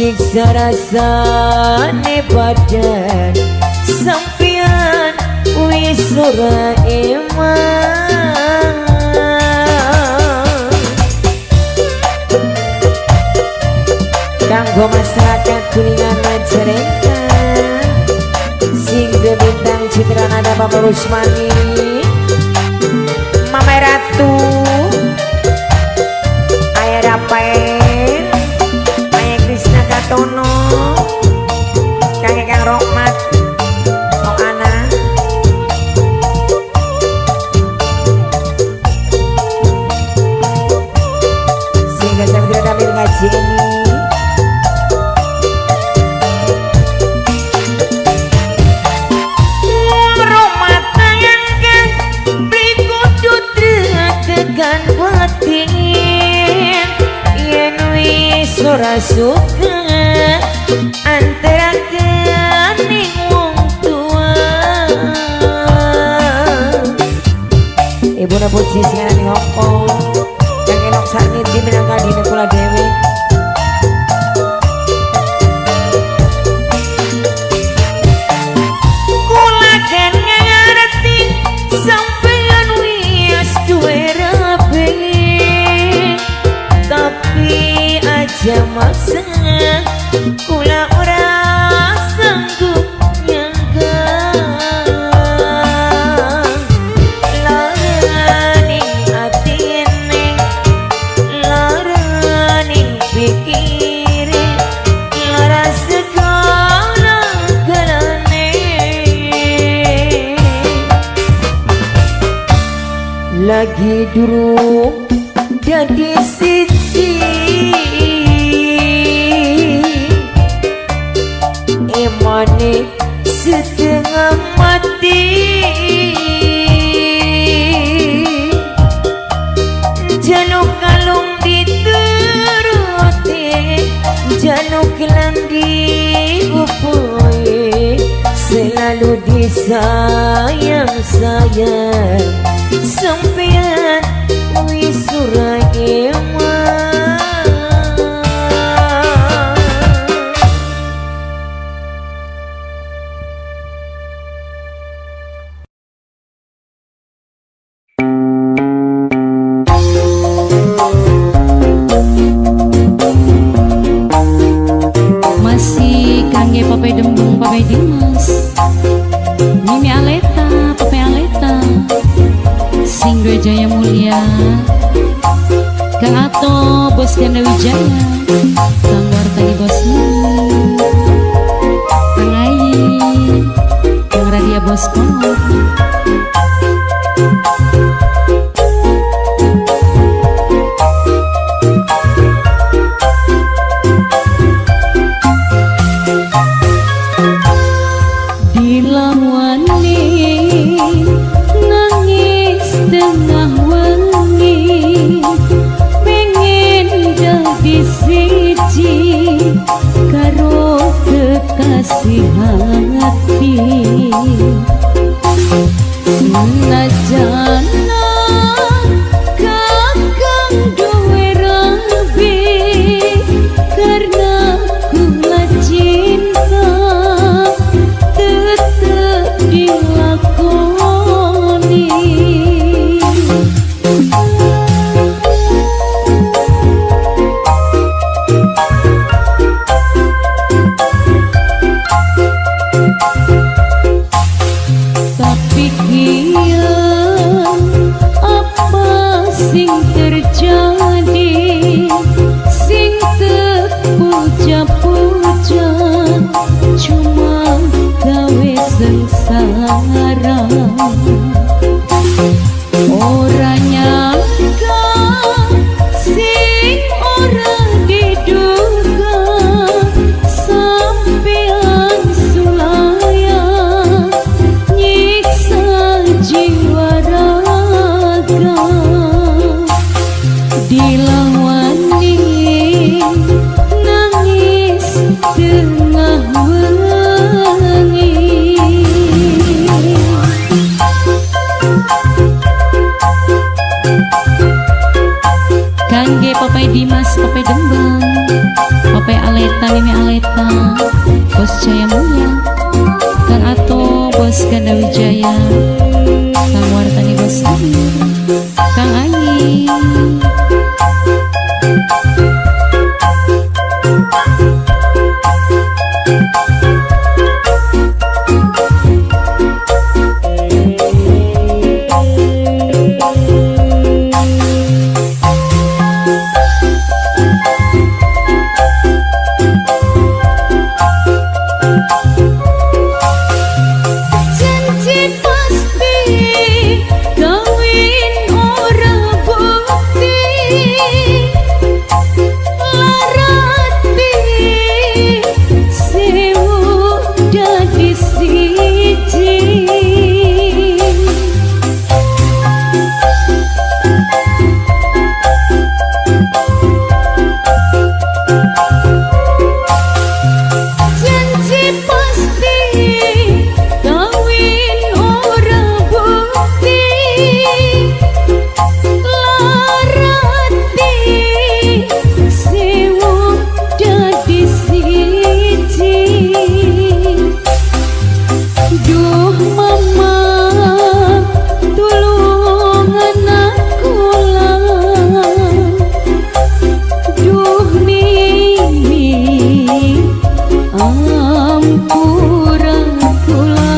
Siksa rasane badan sampean wis ora eman. Kanggo masyarakat Kuningan Majalengka, sing bintang citra nada Bapak Rusmani, Mama Ratu, Ayah Rafael, Ayah Krisna Katono, Kakek Kang Rohmat, Om Ana. Sehingga saya tidak tampil ngaji ini. Ora suka antara kening wong tua. Ibu na puji sing ana ning Hongkong, kang elok sakniki minangka dine kula dhewe. Kula kan ngerti sampeyan wis duwe rabi, tapi aja maksa kula ora sanggup nyangka. Laraning atine, laraning pikire, lara segala galane. Lagi durung dadi siji, emane setengah mati. Jaluk kalung dituruti, jaluk gelang diupoi, selalu disayang-sayang sampean wis ora eman. Masih kangge Papai Dembung, Papai Dimas, Mimi Aleta, Papai Aleta, sing duwe Jaya Mulia, Kang Ato, Bos Ganda Wijaya, Kang Wartani Bos Nini, Kang Ayi, Kang Radia Bos Konor. Dilawani nangis tengah wengi, pengen dadi siji karo kekasih hati. Mimi Aleta, Bos Jaya Mulya, Kang Ato, Bos Ganda Wijaya, Kang Wartani Bos Amir, Kang Ayi. Janji pasti kawin ora bukti, larati sewu dadi siji. Janji pasti kawin ora bukti, larati sewu dadi siji. Duh mama, tulungan aku lah. Duh Mimi, ampura kula.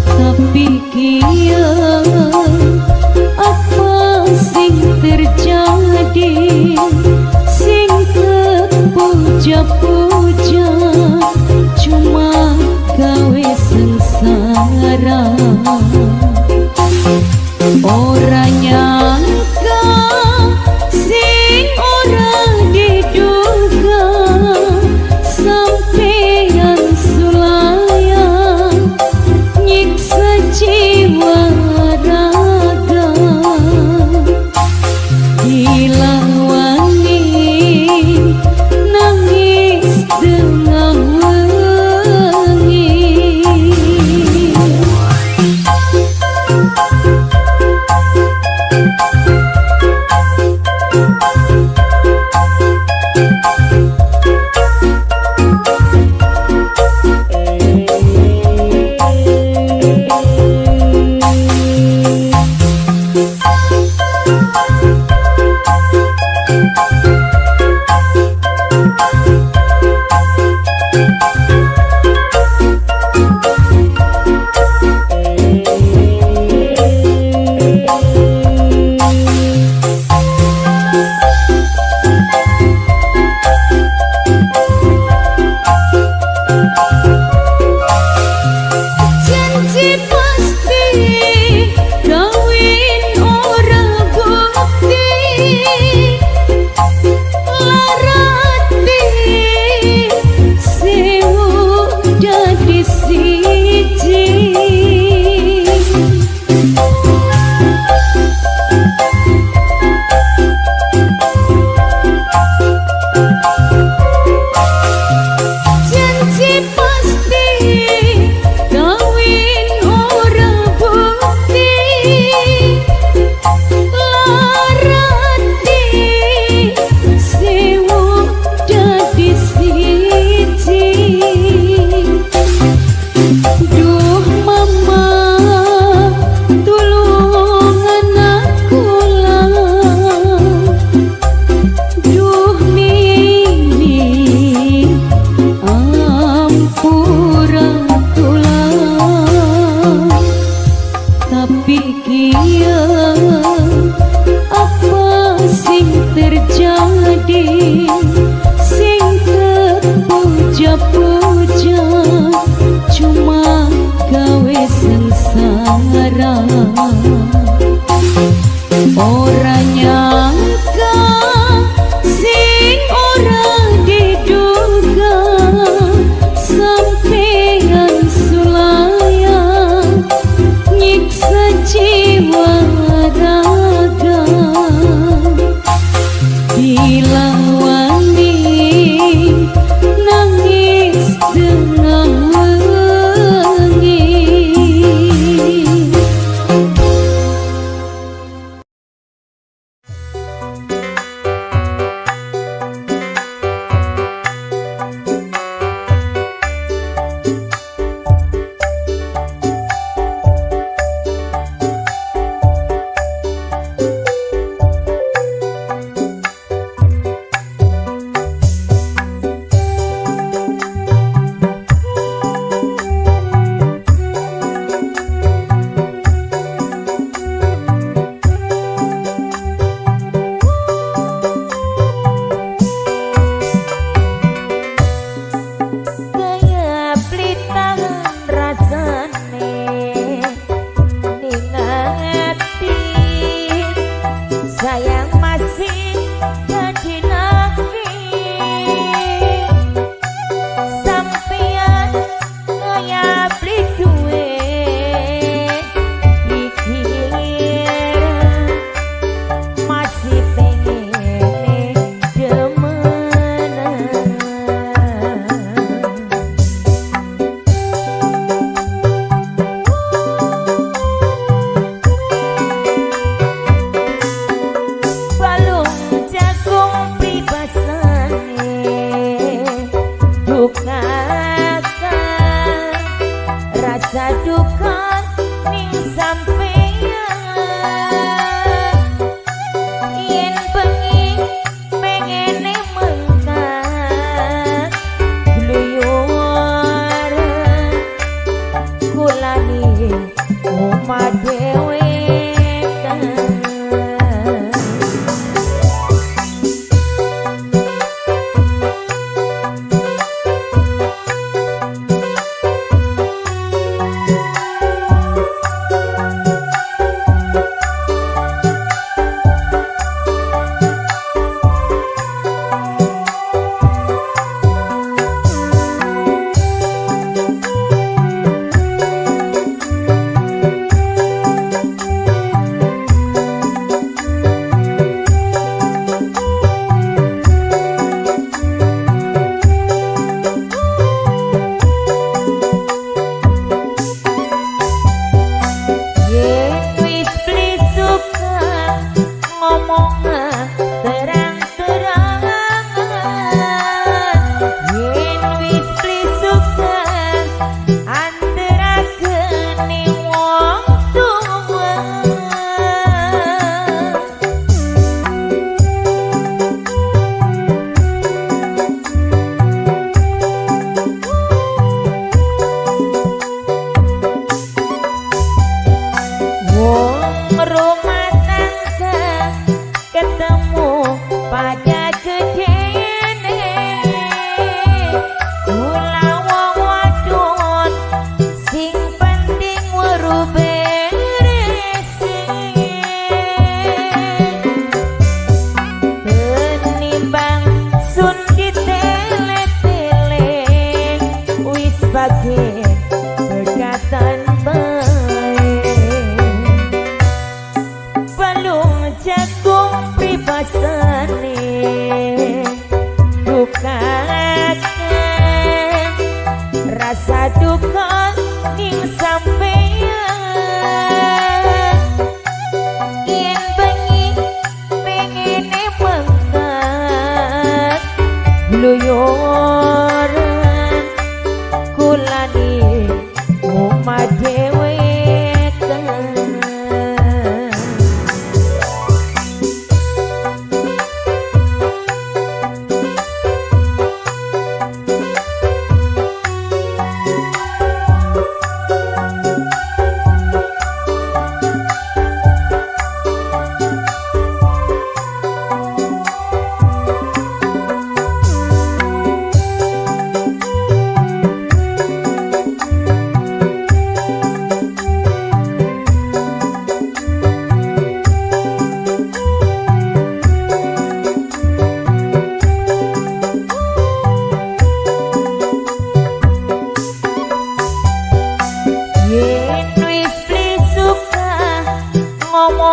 Tapi kia apa sing terjadi, sing terpuja-puja cuma gawe sengsara. Ora nyangka sing ora diduga, sampeyan sulaya nyiksa jiwa raga. Dilawani nangis tengah wengi. Janji pasti kawin ora bukti, larati sewu dadi siji. Janji pasti kawin ora bukti, larati sewu dadi siji. Duh mama, tulungan aku lah. Duh Mimi, ampura kula. Tapi kia apa sing terjadi, sing terpuja-puja cuma gawe sengsara. Ora nyangka sing ora diduga, sampeyan sulaya nyiksa jiwa raga. Dilawani nangis tengah wengi.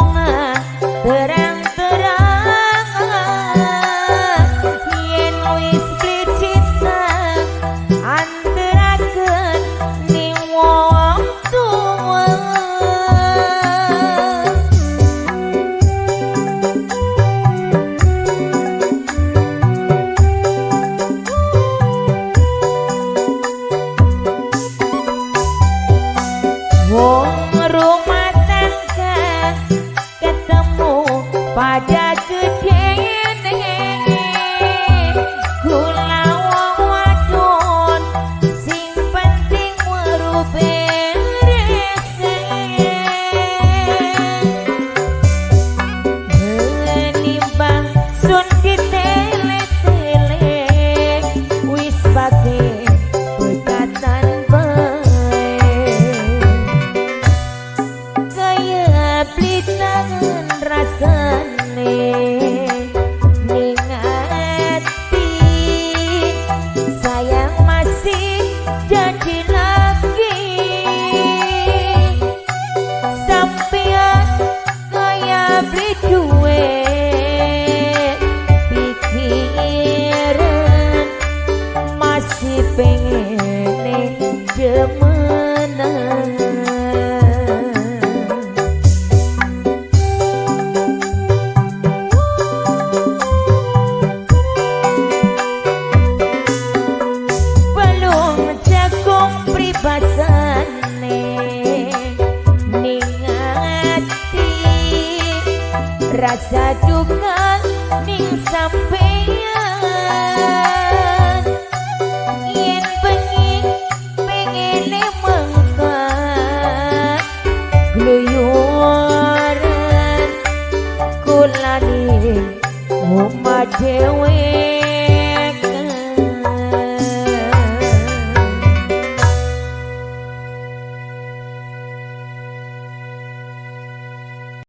omongan terang-terangan yen wis cinta anteraken ning wong tuwa. Wong rumah tangga ketemu pada gedene kula wong wadon sing penting weruh berese menimbang sun ditele-tele wis pake pegatan bae kaya blitangan rasane ning ati sayang masih jadi lagi sampean kaya beli duwe pikiran masih pengen demenan. Belum jagung pribasane ning ati rasa duka ning sampeyan yen bengi pengene mengkat gluyuran kula ning omah dhewe.